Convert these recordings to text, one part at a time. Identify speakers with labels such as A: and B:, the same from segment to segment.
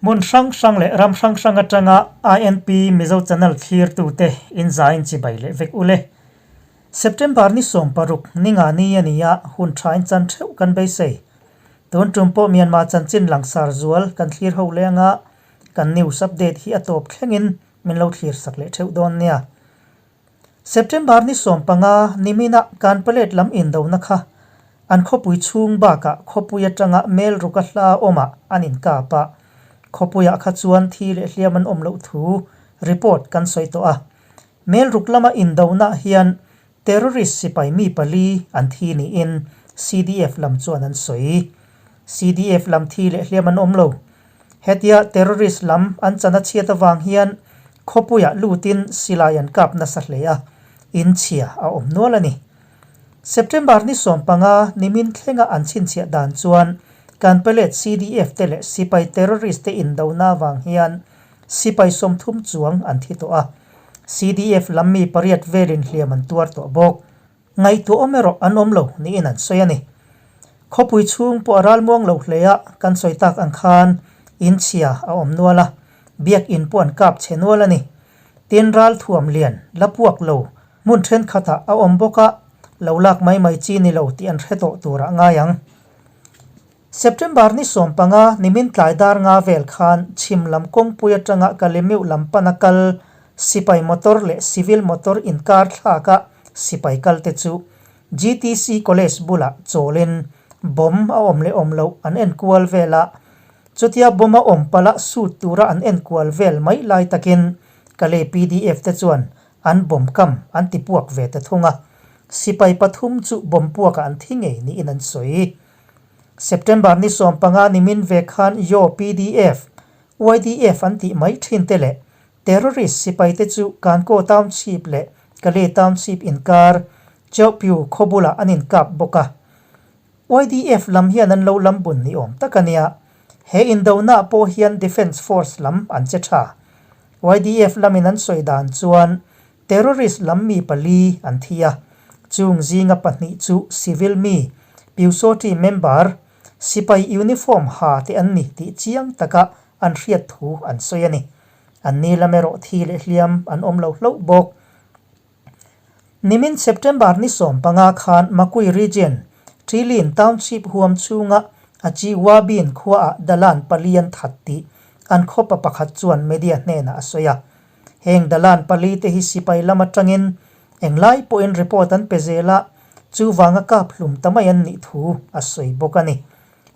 A: Hmun hrang hrang leh ram hrang hrang atanga INP Mizo Channel thlirtute in zain chibai leh vek ule. September ni 16 ninga ni a ni a, hun thain chan theuh kan beisei. Tun tum pawh Myanmar chanchin langsar zual kan thlir ho lenga kan news update hi a tawp thlengin min lo thlir sak leh theuh dawn nia. September ni 15 nimina Kanpalet lam indona kha an khawpui chhung bakah khawpui atanga mel ruka hla awmah an inkap a, khawpuiah kha chuan thi leh hliam an awm loh thu report kan sawi tawh a. Mel ruk lama indona hian terrorist sipai mi pali an thi niin CDF lam chuan an sawi. CDF lam thi leh hliam an awm lo. Hetia terrorist lam an chan a chhiat avang hian khawpuiah lutin silai an kap nasa hle a, in chhia a awm nual a ni. September ni 15 nimin thlenga an chhinchhiah dan chuan Kanpalet CDF te leh sipai terrorist te indona avang hian sipai 30 chuang an thi tawh a, CDF lam mi pariat velin hliam an tuar tawh bawk. Ngaihtuah awm erawh an awm lo niin an sawi a ni. Khawpui chhung pawh a ralmuang lo hle a, kan sawi tak ang khan in chhia a awm nual a, biakinn pawh an kap chhe nual a ni. Tin, ral thuam lian la puak lo hmun thenkhatah a awm bawk a, lo lak mai mai chi ni lo tih an hre tawh turah ngai ang. September ni 15 nimin tlai dar nga vel khan chhim lam kawngpui atanga Kalemiu lam pana kal sipai motor leh civil motor inkar thlaka sipai kal te chu GTC College bulah chawlin bomb a awm leh awm loh an enkual vel a, chutia bomb a awm pala sut tura an enkual vel mai lai takin Kale PDF te chuan an bomb kam an ti puak ve ta thung a, sipai pathum chu bomb puakah an thi ngei niin an sawi. September ni 15 nimin ve khan Yaw PDF, YDF an tih mai thin te leh terrorist sipai te chu Kankaw Township leh Kale Township inkar Chauhpyu khaw bulah an inkap bawk a. YDF lam hian an lo lam bun ni awm tak a nia. He indona pawh hian Defence Force lam an che tha. YDF lamin an sawi dan chuan Terrorist lam mi pali an thi a, chung zinga pahnih chu civil mi, Pyusawṭi member, sipai uniform ha te an ni tih chiang taka an hriat thu an sawi a ni. An ni lam erawh thi leh hliam an awm lo hlauh bawk. Nimin September ni 15 khan Makui Region, Ṭilin Township huam chhunga Achiwabin khuaah dalan pali an that tih an khawpa pakhat chuan media hnenah a sawi a. Heng dalan pali te hi sipai lam atangin englai pawhin report an pe zel a, chuvanga kap hlum ta mai an nih thu a sawi bawk a ni.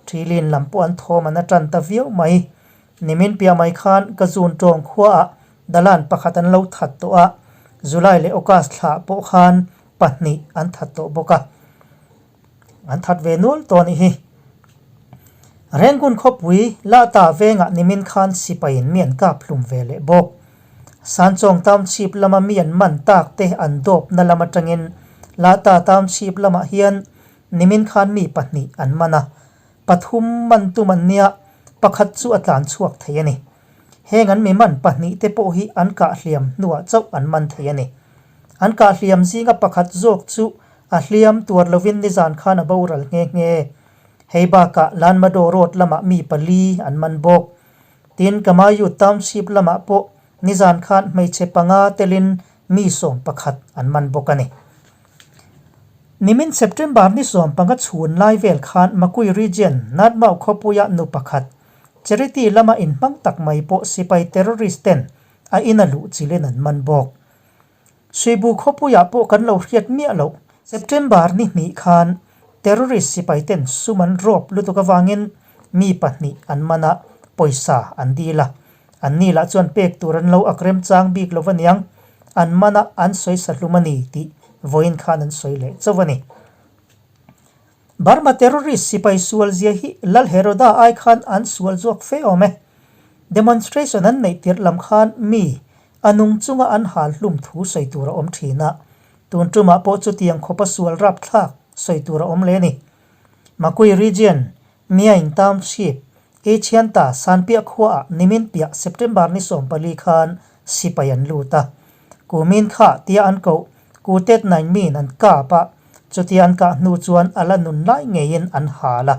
A: Thilin lam pawh an thawm an atan ta viau mai. Nimin piah mai khan ka zun tawng khuaah dalan pakhat an lo that tawh a, July leh August thlah pawh khan pahnih an that tawh bawk a. An that ve nual tawh a nih hi. Rangoon khawpui Lata vengah nimin khan sipaiin mi an kap hlum ve leh bawk. Sanchawng Township lama mi an man tak te an dawpna lam atangin Lata Township lamah hian nimin khan mi pahnih an man a, pathum man tum an nia, pakhat chu a tlan chhuak thei a ni. Heng an mi man pahnih te pawh hi an kah hliam hnuah chauh an man thei a ni. An kah hliam zinga pakhat zawk chu a hliam tuar lovin nizan khan a boral nghe nghe. Hei bakah Lanmadaw Road lamah mi pali an man bawk. Tin, Kamayu Township lamah pawh nizan khan hmeichhe panga telin mi 11 an man bawk a ni. Nimin September ni 15 chhun lai vel khan Makui Region, Natmau khawpuia nu pakhat, charity lama inhmang tak mai pawh sipai terrorist ten a ina luh chilin an man bawk. Suibu khawpuiah pawh kan lo hriat miah loh. September ni hnih khan terrorist sipai ten sum an rawp lutuk avangin mi pahnih an man a, pawisa an dil a. An ni lah chuan pek tur an lo ak remchang bik lo aniang, an man a an sawi sa hlum a ni tih vawiin khan an sawi leh chauh a ni. Burma terrorist sipai sual zia hi Lal Heroda ai khan an sual zawk fe awm e. Demonstration an neih tirh lam khan mi a nung chunga an hal hlum thu sawi tur a awm thin a, tun tumah pawh chutiang khawpa sual rapthlak sawi tur a awm leh a ni. Makui Region, Myaing Township, Echianta, Sanpiah khuaah nimin piah September ni 14 khan sipai an lut a. Kumin kha tia an koh Kutet Nain Min an kap a, chutia an kah hnu chuan a la nun lai ngeiin an hal a.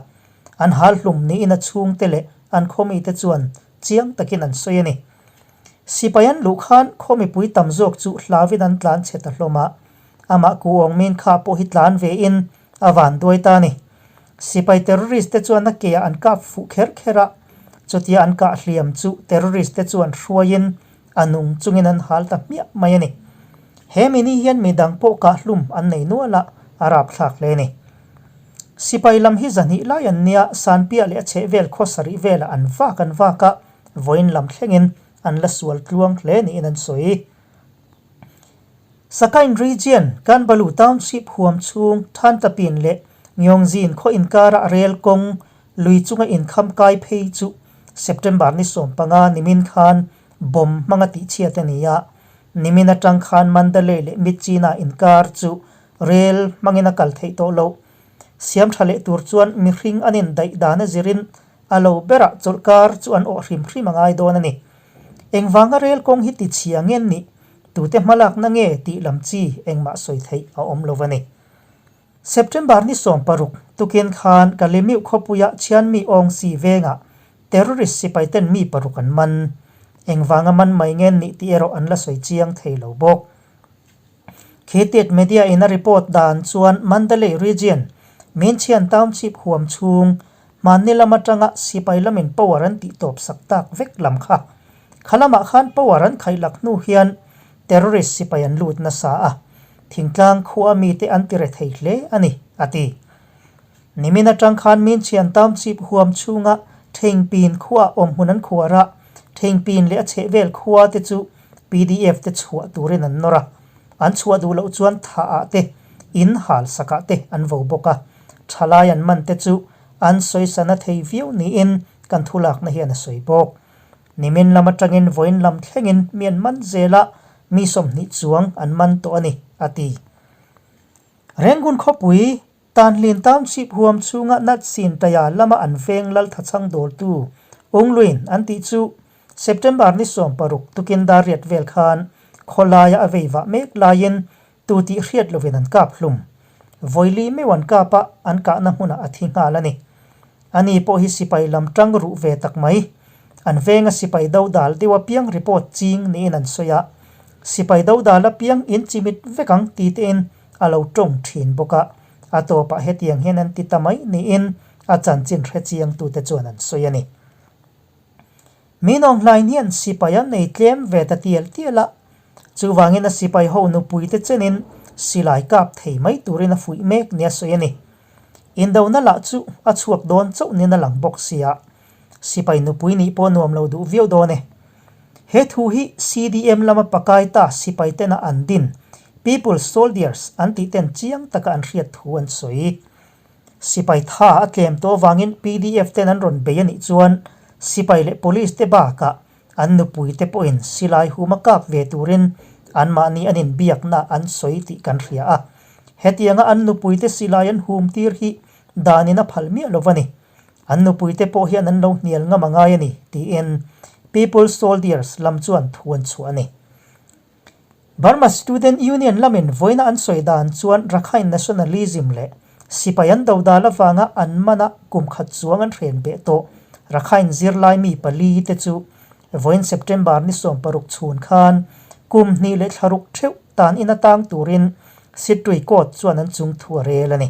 A: An hal hlum niin a chhungte leh an khawmite chuan chiang takin an sawi a ni. Sipai an luh khan khaw mipui tam zawk chu hlauin an tlan chhe ta hlawm a, amah Ku Aung Min kha pawh hi tlan vein a van duai ta a ni. Sipai terrorist te chuan a keah an kap fuh kher kher a, chutia an kah hliam chu terrorist te chuan hruaiin a nung chungin an hal ta hmiah mai a ni. He mini hian midang pawh kah hlum an nei nual a, a rapthlak hle a ni. Sipai lam hi zahnih lai an nia, Sanpiah leh a chhehvel khaw sarih velah an vak an vak a, vawiin lam thlengin an la sual tluang hle niin an sawi. Sakain Region, Kanbalu Township huam chhung Thantapin leh Myongjin khaw inkarah rel kawng lui chunga inkham kai phei chu September ni 15 nimin khan bomb hmanga tihchhiat a ni a. Nimin atang khan Mandalay leh Myitkyina inkar chu rel hmangin a kal theih tawh loh. Siam tha leh tur chuan mihring an indaih dan a zirin a lo berah chawlhkar chu an awh hrim hrim a ngai dawn a ni. Engvanga rel kawng hi tichhia nge nih? Tute hmalakna nge tih lam chi engmah sawi theih a awm lo a ni. September ni 16 tukin khan Kalemiuh khawpuia Chhianmi Awng Si vengah terrorist sipaiten mi paruk an man. Engvanga man mai nge nih tih erawh an la sawi chiang thei lo bawk. Khitit media in a report dan chuan Mandalay Region, Minchian Township huam chhung, hmanni lam atanga sipai lamin power an tih tawp sak tak vek lam kha. Kha lamah khan power an khaih lak hnu hian terrorist sipai an lut nasa a, thingtlang khua mite an ti re thei hle a ni, a ti. Nimin atang khan Minchian Township huam chhunga Thengpin khuaah awmhmun an khuar a, Thengpin leh a chhehvel khua te chu pdf te chhuah turin an nawr a, an chhuah duh loh chuan thah ah te, in hal sak ah te an vo bawk a, thalai an man te chu an sawisana thei viau niin kan thulakna hian a sawi bawk. Nimin lam atangin vawiin lam thlengin mi an man zel a, mi 20 chuang an man tawh a ni, a ti. Rengun khawpui Tanhlin Township huam chhunga Natsin Taya lama an veng lal thachhang dawltu Ungluin an tih chu September ni 16 tukin dar riat vel khan khawlaia a vei vah mek laiin tu tih hriat lovin an kap hlum. Vawili meuh an kap a, an kahna hmunah a thi nghal a ni. Ani pawh hi sipai lam tang ruh ve tak mai. An venga sipai dodal deuh apiang report ching niin an sawi a. Sipai dodal apiang in chimit vek ang ti tein a lo tawng thin bawk a. A tawpah hetiang hian an ti ta mai niin a chanchin hre chiangtute chuan an sawi a ni. Min awng hlain hian sipai a nei tlem ve ta tial tial a, chuvangin a sipai ho nupuite chenin silai kap thei mai turin a fuih mek nia sawi a ni. Indona lah chu a chhuak dawn chauh nin a lang bawk sia, sipai nupui nih pawh nuam lo duh viau dawn e. He thu hi CDM lama pakai ta sipai tena an din, People's Soldiers an tih ten chiang taka an hriat thu an sawi. Sipai tha a tlem tawh avangin pdf ten an rawn bei a nih chuan sipai leh police te bakah an nupui te pawhin silai huma kap ve turin anmahni an inbiakna an sawi tih kan hria a. Hetianga an nupui te silai an hum tir hi danin a phal miah lo va ni. An nupui te pawh hian an lo hnial ngam a ngai a ni, tiin People's Soldiers lam chuan thu an chhuah a ni. Burma Student Union lamin vawiina an sawi dan chuan Rakhine nationalism leh sipai an dodal avanga an mana kum khat chuang an hren beh tawh Rakhine zirlai mi pali te chu vawiin September ni 16 chhun khan kum hnih leh thla ruk theuh tan in atang turin Sittui Court chuan an chung thu a rel a ni.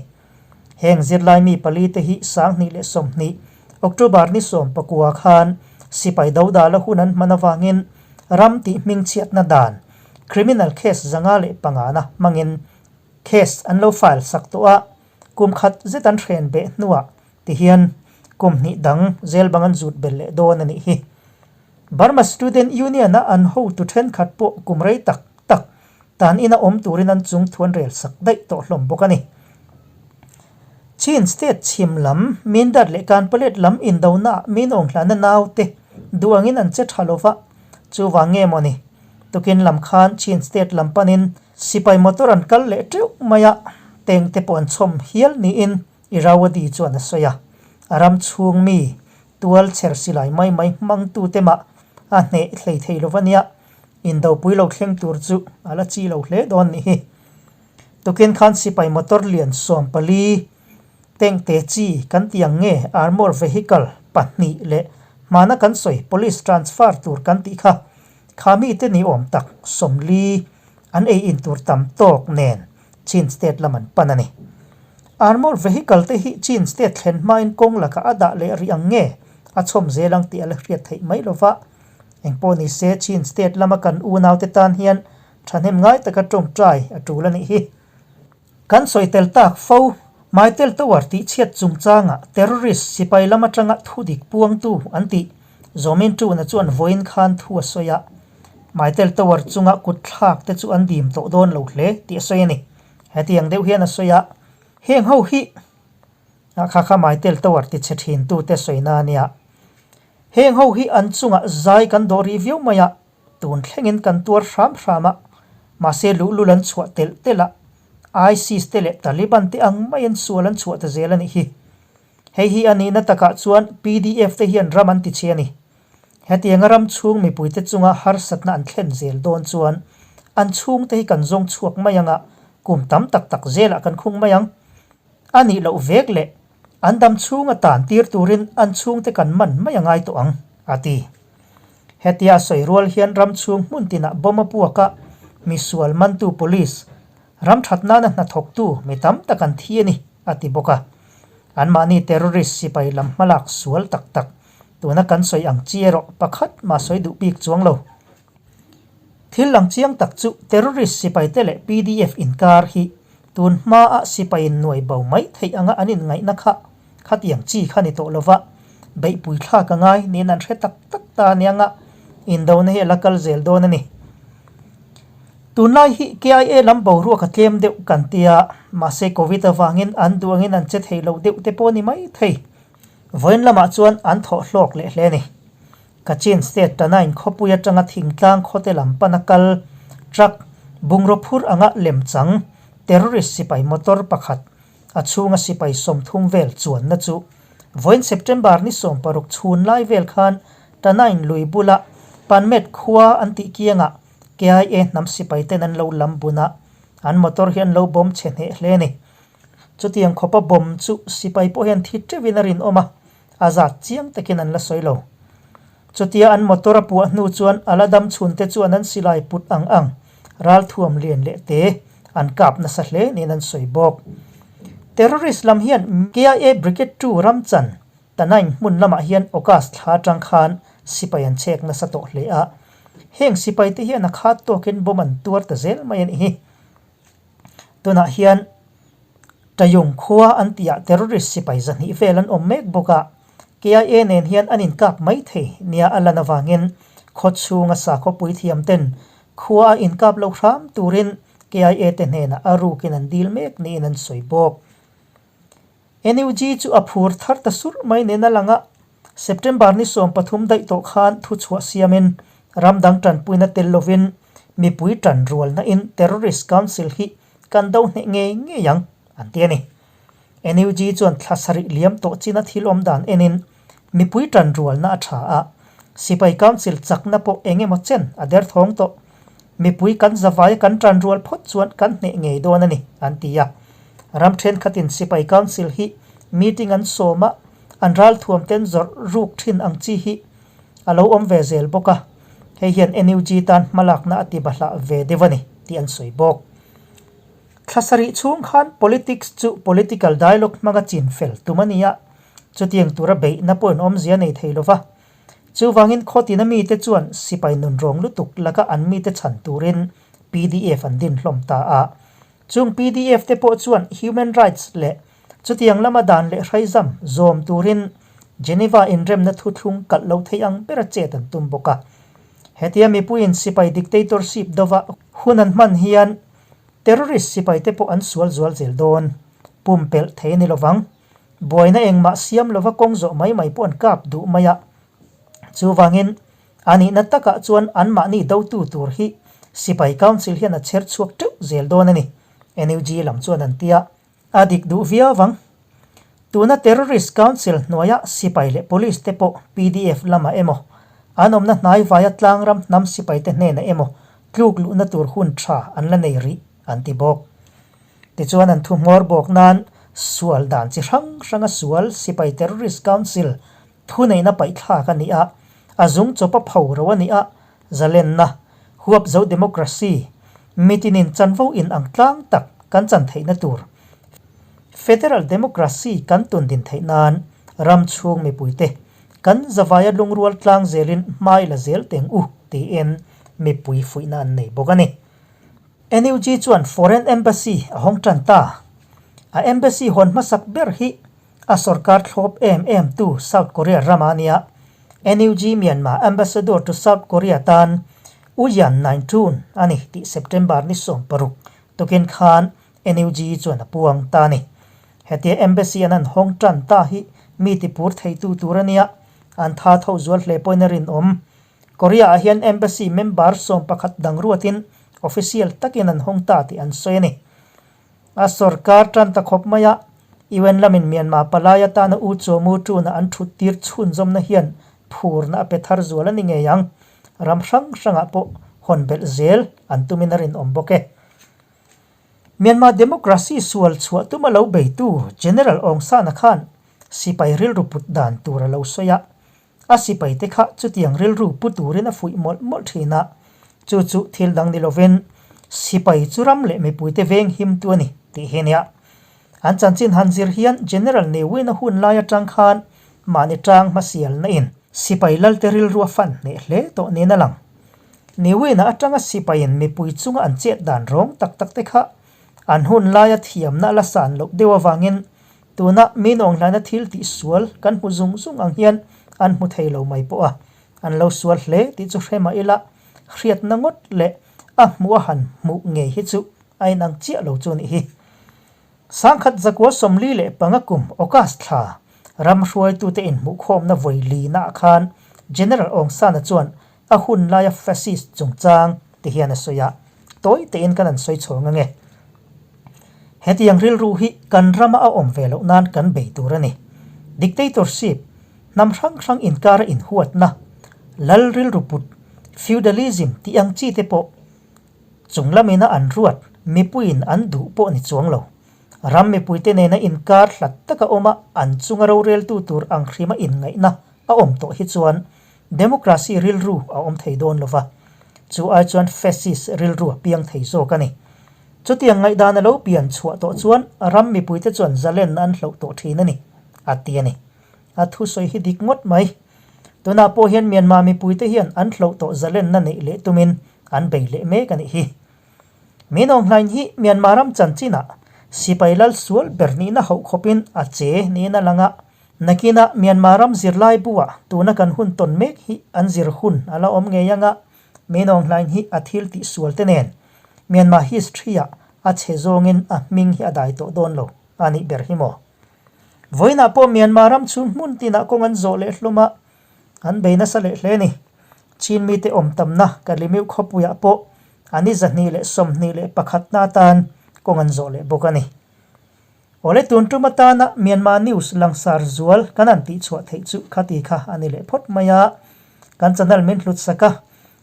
A: Heng zirlai mi pali te hi 2020 October ni 19 khan sipai dodala hun an hman avangin ram tih hmingchhiatna dan criminal case 505 na hmangin case an lo file sak tawh a, kum khat zet an hren beh hnuah tihian kum hnih dang zel bang an zut belh leh dawn a nih hi. Burma Student Union a an hotu thenkhat pawh kum rei tak tak tan ina awm turin an chung thu an rel sak daih tawh hlawm bawk a ni. Chin State chhim lam, Mindat leh Kanpalet lam indonaah min awm hlana naute duh angin an che tha lova, chuvang nge maw ni? Tukin lam khan Chin State lam panin sipai motor an kal leh teuh mai a, tengte pawh an chhawm hial niin Irrawaddy chuan a sawi a. A ram chhung mi tual chher silai mai mai hmangtute mah a hneh hlei thei lova nia, indopui lo thleng tur chu a la chi lo hle dawn nih hi. Tukin khan sipai motor lian 14 tank te chi kan ti ang nge armour vehicle pahnih leh Hmana kan sawi police transfer tur kan tih kha, kha mite ni awm tak 40 an ei in tur tam tawk nen Chin State lam an pan a ni. Armour vehicle te hi Chin State thlen hmain kawng lakah a dah leh rih ang nge a chhawm zel ang tih a la hriat theih mai lo va. Engpawh ni se Chin State lama kan unaute tan hian thahnem ngai taka tawngtai a tul a nih hi. Kan sawi tel tak fo, Maitel Tower tih chhiat chungchanga terrorist sipai lam atanga thu dik puangtu an tih Zawmin Tuna chuan vawiin khan thu a sawi a. Maitel Tower chunga kut thlak te chu an dim tawh dawn lo hle tih a sawi a ni. Hetiang deuh hian a sawi a, Heng ho hi a kha kha Maitel Tower ti chhe thin tute sawina a nia. Heng ho hi an chungah zai kan dawh rih viau mai a, Tun thlengin kan tuar hram hram a, mahse luhlul an chhuah telh telh a, ISIS te leh Taliban te ang maiin sual an chhuah ta zel a nih hi. Hei hi a nihna takah chuan pdf te hian ram an ti chhe a ni. Hetianga ram chhung mipuite chunga harsatna an thlen zel dawn chuan an chhungte hi kan zawng chhuak mai ang a, kum tam tak tak zelah kan khung mai ang. A nih loh vek leh an dam chhunga tan tir turin an chhungte kan man mai a ngai tawh ang, a ti. Hetia sawi rual hian ram chhung hmun tinah bomb a puak a, misual mantu police, ram that nana hnathawktu mi tam tak an thi a ni, a ti bawk a. Anmahni terrorist sipai lam hmalak sual tak tak, tuna kan sawi ang chi erawh pakhat mah sawi duh bik chuang lo. Thil lang chiang tak chu terrorist sipaite leh pdf inkar hi tun hmaa sipaiin nuai bo mai theih anga an inngaihna kha khatiang chi kha ni tawh lova beihpui thlak a ngai niin an hre tak tak ta aniang a, indona hi a la kal zel dawn a ni. Tunlai hi KIA lam boruak a tlem deuh kan tia, mahse Covid avangin an duh angin an che thei lo deuh te pawh a ni mai thei. Vawiin lamah chuan an thawh hlawk leh hle a ni. Kachin State Tanain khawpui atanga thingtlang khawte lam pana kal truck bungraw phur anga lemchang terrorist sipai motor pakhat a chhunga sipai 30 vel chuanna chu vawiin September ni 16 chhun lai vel khan Tanain lui bula Panmet khua an tih kiangah KIA hnam sipai ten an lo lam bun a, an motor hi an lo bawm chhe hneh hle a ni. Chutiang khawpa bawm chu sipai pawh hian thi teuhin a rinawm a, A zat chiang takin an la sawi lo. Chutia an motor a puah hnu chuan a la dam chhunte chuan an silai put ang ang ralthuam lian leh te an kap nasa hle niin an sawi bawk. Terrorist lam hian KIA Brigade 2 Ramchan Tanain hmun lamah hian August thla atang khan sipai an chek nasa tawh hle a. Heng sipai te hian a khat tawkin bomb an tuar ta zel mai a nih hi. Tunah hian Tayung khua an tihah terrorist sipai 200 vel an awm mek bawk a, KIA nen hian an inkap mai thei nia a lan avangin khaw chhunga sakhaw puithiam ten khua a inkap lo hram turin KIA te hnenah a rukin an dil mek niin an sawi bawk. NUG chu a phur thar ta surh mai nen a lang a, September ni 13 daih tawh khan thuchhuah siamin ram dang tanpuina tel lovin mipui tan rualna in terrorist council hi kan do hneh ngei ngei ang, an ti a ni. NUG chuan thla sarih liam tawh china thil awm dan enin mipui tan rualna a tha a, sipai council chakna pawh eng emaw chen a derthawng tawh. Mipui kan zavaia kan tan rual phawt chuan kan hneh ngei dawn a ni, an ti a. Ram thenkhatin sipai council hi meeting an sawm a, an ralthuam ten zawrh ruk thin ang chi hi a lo awm ve zel bawk a, hei hian NUG tan hmalakna a ti bahlah ve deuh a ni tih an sawi bawk. Thla sarih chhung khan politics chu political dialogue hmanga chin fel tum a ni a, chutiang tura beihna pawhin awmzia nei thei lo va. Chuvangin khawtina mite chuan sipai nunrawng lutuk laka an mite chhan turin pdf an din hlawm ta a. Chung pdf te pawh chuan human rights leh chutiang lama dan leh hraizam zawm turin Geneva inremna thuthlung kalh lo thei ang bera chet an tum bawk a. Hetia mipuiin sipai dictatorship dova hun an hman hian terrorist sipai te pawh an sual zual zel dawn. Pumpelh thei a ni lovang. Buaina engmah siam lova kawng zawh mai mai pawh an kap duh mai a. Chuvangin A nihna takah chuan anmahni dotu tur hi Sipai Council hian a chher chhuak teuh zel dawn a ni, NUG lam chuan an ti a. A dik duh viau vang. Tuna Terrorist Council hnuaia sipai leh Police te pawh pdf lamah emaw, an awmna hnai vaia tlangram hnam sipaite hnenah emaw tluk luhna tur hun tha an la nei rih, an ti bawk. Tichuan an thu hmawr bawk nan sual dan chi hrang hranga sual Sipai Terrorist Council. Thuneihna paihthlak a ni a, a zung chawpa pho ro a ni a, zalenna, huapzo democracy, mitinin chanvo in ang tlang tak kan chan theihna tur, federal democracy kan tun din theih nan ram chhung mipuite kan zavaia lungrual tlang zelin hmai la zel teng u tiin mipui fuihna an nei bawk a ni. NUG chuan foreign embassy a hawng tan ta. A embassy hawn hmasak ber hi A sorkar thlawp em em tu South Korea rama nia NUG Myanmar Ambassador to South Korea tan U Yan Naing Tun a ni tih September ni 16 tukin khan NUG chuan a puang ta a ni. Hetia Embassy an han hawng tan ta hi mi tipur theitu tur a nia, an tha tho zual hle pawhin a rinawm. Korea ah hian Embassy member 11 dang ruatin official takin an hawng ta tih an sawi a ni. A sorkar tan ta khawp mai a, UN lamin Myanmar palai atana U Chaw Mu Tuna an thut tir chhunzawmna hian phurna a pe thar zual a ni ngei ang. Ram hrang hrangah pawh hawn belh zel an tumin a rinawm bawk e. Myanmar democracy sual chhuah tuma lo beitu General Aung San-a khan sipai rilru put dan tur a lo sawi a, A sipaite kha chutiang rilru pu turin a fuih mawlh mawlh thin a, chu chu thil dang ni lovin sipai chu ram leh mipuite veng himtu a ni tih hi a nia. An chanchin han zir hian General Ne Win a hun lai atang khan mahni tang hmasialna in sipai lalte rilru a fan hneh hle tawh niin a lang. Ne Win-a atanga sipaiin mipui chunga an chet dan rawng tak tak te kha an hun laia thiamna a la san loh deuh avangin Tuna mi nawnghlaina thil tih sual kan hmu zung zung ang hian an hmu thei lo mai pawh a, an lo sual hle tih chu hre mah ila, hriatna ngawt leh a hmuh a han hmuh ngei hi chu a inang chiah lo chu a nih hi. Sangkhat zakua 45 kum August thla ram hruaitute inhmuhkhawmna vawi linaah khan General Aung San-a chuan a hun laia fascist chungchang ti hian a sawi a, tawi tein kan han sawi chhawng ange. Hetiang rilru hi kan rama a awm ve loh nan kan bei tur a ni. Dictatorship, hnam hrang hrang inkara inhuatna, lal rilru put, feudalism tih ang chi te pawh chung lamina an ruat mipuiin an duh pawh ni chuang lo. Ram mipuite nena inkar hlat taka awma an chunga roreltu tur ang hrima inngaihna a awm tawh hi chuan Democracy rilru a awm thei dawn lova, chu ai chuan fascist rilru a piang thei zawk a ni. Chutiang ngaihdan a lo pian chhuah tawh chuan ram mipuite chuan zalenna an hloh tawh thin a ni, a ti a ni. A thusawi hi dik ngawt mai. Tunah pawh hian Myanmar mipuite hian an hloh tawh zalenna neih leh tumin an bei leh mek a nih hi. Min Aung Hlaing hi Myanmar ram chanchinah sipai lal sual ber nihna hauh khawpin a che niin a lang a, Nakinah Myanmar ram zirlai buah tuna kan hun tawn mek hi an zir hun a la awm ngei ang a, Min Aung Hlaing hi a thil tih sual te nen Myanmar history ah a chhe zawngin a hming hi a dai tawh dawn lo a nih ber hi maw. Vawiinah pawh Myanmar ram chhung hmun tinah kawng an zawh leh hlawm a, an bei nasa leh hle a ni. Chin mite awm tamna Kalimiu khawpuiah pawh a ni 221 na atan kawng an zawh leh bawk a ni. Awle tun tum atana Myanmar News langsar zual kan han tih chhuah theih chu khati kha a ni leh phawt mai a, kan channel min hlut sak a,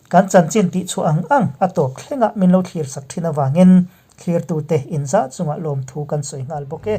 A: kan chanchin tih chhuah ang ang a tawp thlengah min lo thlir sak thin avangin thlirtute inzah chungah lawmthu kan sawi nghal bawk e.